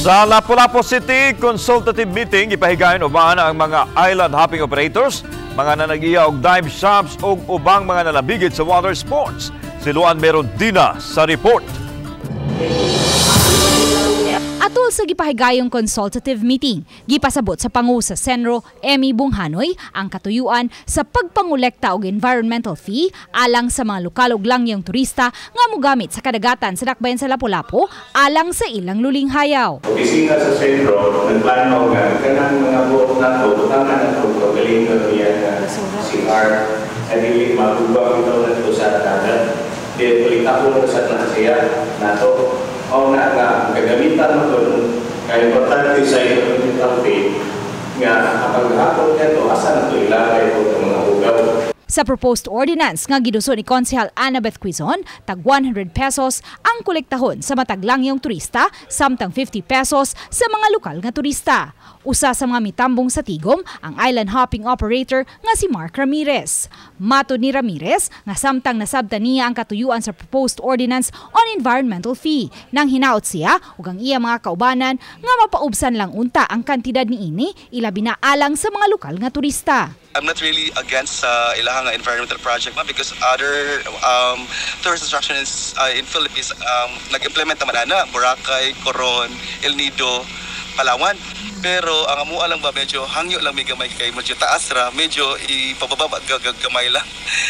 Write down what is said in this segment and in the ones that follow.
Sa Lapu-Lapu City Consultative Meeting, gipahigayon uban ang mga island hopping operators, mga nanagiya og dive shops ug ubang mga nalabigit sa water sports. Si Luan Merondina sa report. Atol sa gipahigayong consultative meeting, gipasabot sa pangu sa CENRO, Emmy Bonghanoy, ang katuyuan sa pagpangolekta og environmental fee alang sa mga lokal ug langyong turista nga mogamit sa kadagatan sa dakbayan sa Lapu-Lapu alang sa ilang lulinghayaw. Opisina sa CENRO, nagplano nga kanang mga buot nato, butangan nato pagalingon niya nga CR ay dili maguba bitaw nato sa dagat. Di ulit ako sa na siya nato. O na nga ang kagamitan mo doon kay importante sa environmental fee nga kapag hapon nito asa na to ilagay ko ng mga hugaw. Sa proposed ordinance nga giduso ni Konsehal Annabeth Quizon, tag 100 pesos ang kolektahon sa matag langyong turista samtang 50 pesos sa mga lokal nga turista. Usa sa mga mitambong sa tigom ang island hopping operator nga si Mark Ramirez. Matod ni Ramirez nga samtang nasabtan niya ang katuyuan sa proposed ordinance on environmental fee, nang hinaot siya ug ang iya mga kaubanan nga mapaubsan lang unta ang kantidad niini, ilabi na alang sa mga lokal nga turista. I'm not really against sa ilahang environmental project, ma, because other tourist attractions in Philippines nag-implement naman ana, Boracay, Coron, El Nido, Palawan. Pero ang amua lang ba, medyo hangyo lang may gamay kay medyo taas ra, medyo ipababa gamay lang.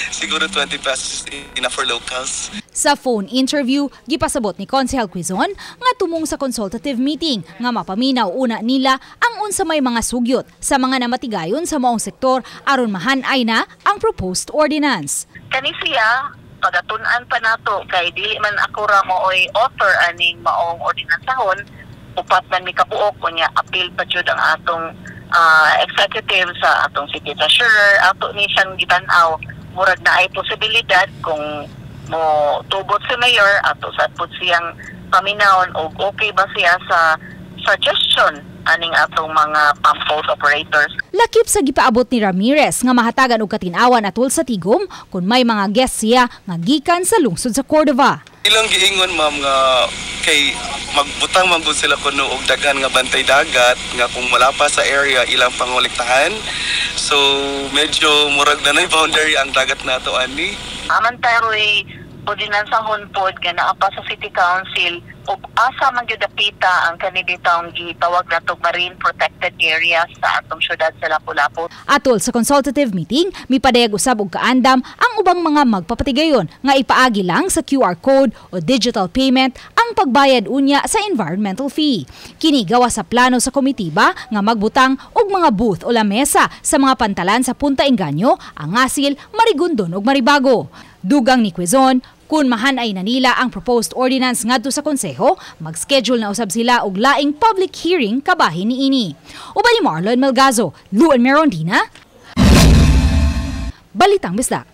Siguro 20 pesos is enough for locals. Sa phone interview, gipasabot ni Konsehal Quizon nga tumong sa consultative meeting nga mapaminaw una nila ang unsa may mga sugyot sa mga namatigayon sa maong sektor aron mahanay na ang proposed ordinance. Kani siya pagatun-an pa nato kay dili man ako ra maoy author aning maong ordinansahon, upat man mi kabuok. Unya appeal pa jud ang atong executive sa atong city treasurer. Ato ni siyang gitan-aw, murag na ay posibilidad kung mo tubot si mayor, ato sa pud siyang paminawon og okay ba siya sa suggestion aning atong mga pump boat operators. Lakip sa gipaabot ni Ramirez nga mahatagan og katinawan atol sa tigom kung may mga guests siya nga gikan sa lungsod sa Cordova. Ilang giingon, ma'am, nga kay magbutang man gud sila kuno og daghan nga bantay dagat nga kung wala pa sa area ilang pangolektahan. So medyo murag na nay boundary ang dagat nato ani. Aman tayo'y ordinansahon pod nga naa pa sa City Council ug asa man gyud dapita ang kani bitawng gitawag natong marine protected area sa atong syudad sa Lapu-Lapu. Atol sa consultative meeting, mipadayag usab og kaandam ang ubang mga magpapatigayon nga ipaagi lang sa QR code o digital payment ang pagbayad unya sa environmental fee. Kini gawa sa plano sa komitiba nga magbutang og mga booth o lamesa sa mga pantalan sa Punta Engaño, Angasil, Marigondon ug Maribago. Dugang ni Quezon, kung mahanay na nila ang proposed ordinance ngadto sa konseho, mag-schedule na usab sila og laing public hearing kabahin niini. Uban ni Marlon Melgazo, Luan Merondina, Balitang Bisdak.